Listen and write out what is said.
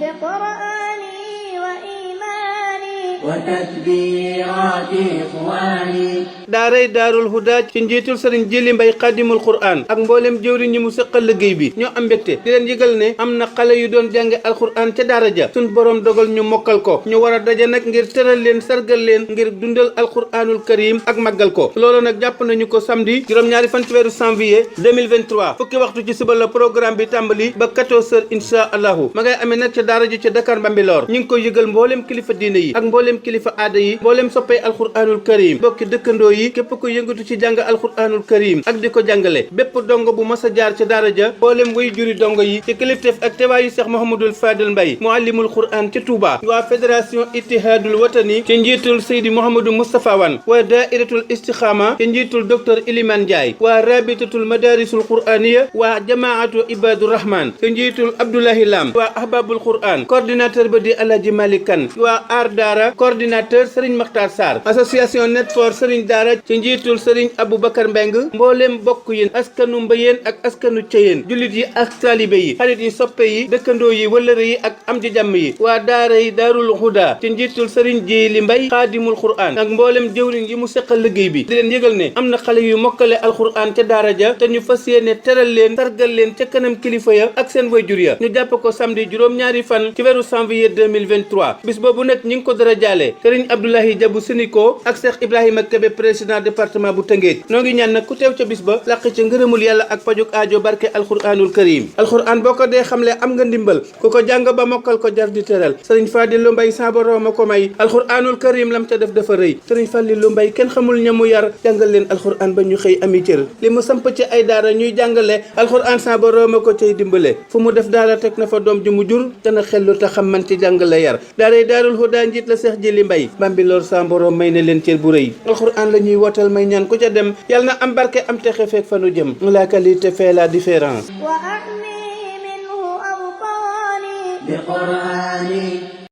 بقرآني وإيماني وتكبيرات إخواني. daaray daarul huda ci njiitul sëriñ Jili Mbay xaadimul qur'an ak mboolem jëwriñ ñi mu sëqal liggéey bi ñoo am mbégte di leen yëgal ne am na xale yu doon jànge alqur'an ca daara ja suñ borom dogal ñu mokkal ko ñu war a daje nag ngir tëral leen sargal leen ngir dundal alqur'anul karim ak màggal ko loolu nag jàpp nañu ko samedi juróom-ñaari fan ci weeru janvier 2023 fukki waxtu ci suba la programme bi tàmbali ba 14h insha allahu ma ngay amee nag ca daara ji ca Dakar Mbambilor ñu ngi koy yëgal mboolem kilifa diine yi ak mboolem kilifa aada yi mboolem soppee alqur'anul karim bokki dëkkandoo yi képp ko yëngatu ci jàng alqur'anul karim ak di ko jàngale bépp dongo bu mas a jaar ca daara ja mboolem way juri dongo yi ci kilifteef ak tewaayu Cheikh Mouhamadul Fadel Mbaye muallimul qur'an ca Touba waa fédération ittihadul watani ci njiitul Seydi Mouhamadou Moustapha Wan waa dairatul istikhama ci njiitul docteur Iliman Ndiaye waa rabitatul madarisul qur'aniya waa jamaatu ibadur rahman ci njiitul Abdoulahi Lam waa ahbabul qur'an coordinateur ba di Alaji Malick Kane waa aar daara coordinateur Serigne Makhtar Sarr association net for Serigne Daara ci njiitul Serigne Aboubacar Mbeng mbooleem bokk yi askanu mbayeen ak askanu ceyeen jullit yi ak taalibe yi xarit yi soppe yi dëkkandoo yi wëllëre yi ak am ji jàmm yi waa daara yi daarul huda ci njiitul Serigne Jili Mbay xaadimul qur'an ak mboolem jëwriñ yi mu seqal liggéey bi di leen yëgal ne am na xale yu mokkale alqur'an ca daara ja te ñu fas yéene teral leen sargal leen ca kanam kilifa ya ak seen wayjur ya ñu jàpp ko samedi juróom-ñaari fan ci weeru janvier 2023 bis boobu nag ñi ngi ko dara jaale Serigne Abdoulahi Jabu Siniko ak Cheikh Ibrahima Kebe président département bu Tëngéej noo ngi ñaan nag ku teew ca bis ba làq ca ngërëmul yàlla ak pajuk aajo barke alqur'anul karim alqur'an boo ko dee xamle am nga ndimbal ku ko jàng ba mokkal ko jar di teral Serigne Fadilu Mbay saaborooma ko may alqur'anul karim lam ca def dafa rëy Serigne Fadilu Mbay kenn xamul ñamu yar jàngal leen alqur'an ba ñu xëy ami cër li mu samp ci ay daara ñuy jàngale alqur'an saaborooma ko cay dimbale fu mu def daara teg na fa doom ju mu jur dana xellu ta xam man ci jàngale yar daaray daarul huda njiit la Cheikh Jili Mbay Bambilor saaboroom may na leen cër bu rëy alqur'an la ñuy wootal may ñaan ku ca dem yàlla na am barke am texe fekk fa nu jëm la qualité fait la différence وأحمي منه أوطاني بقرآني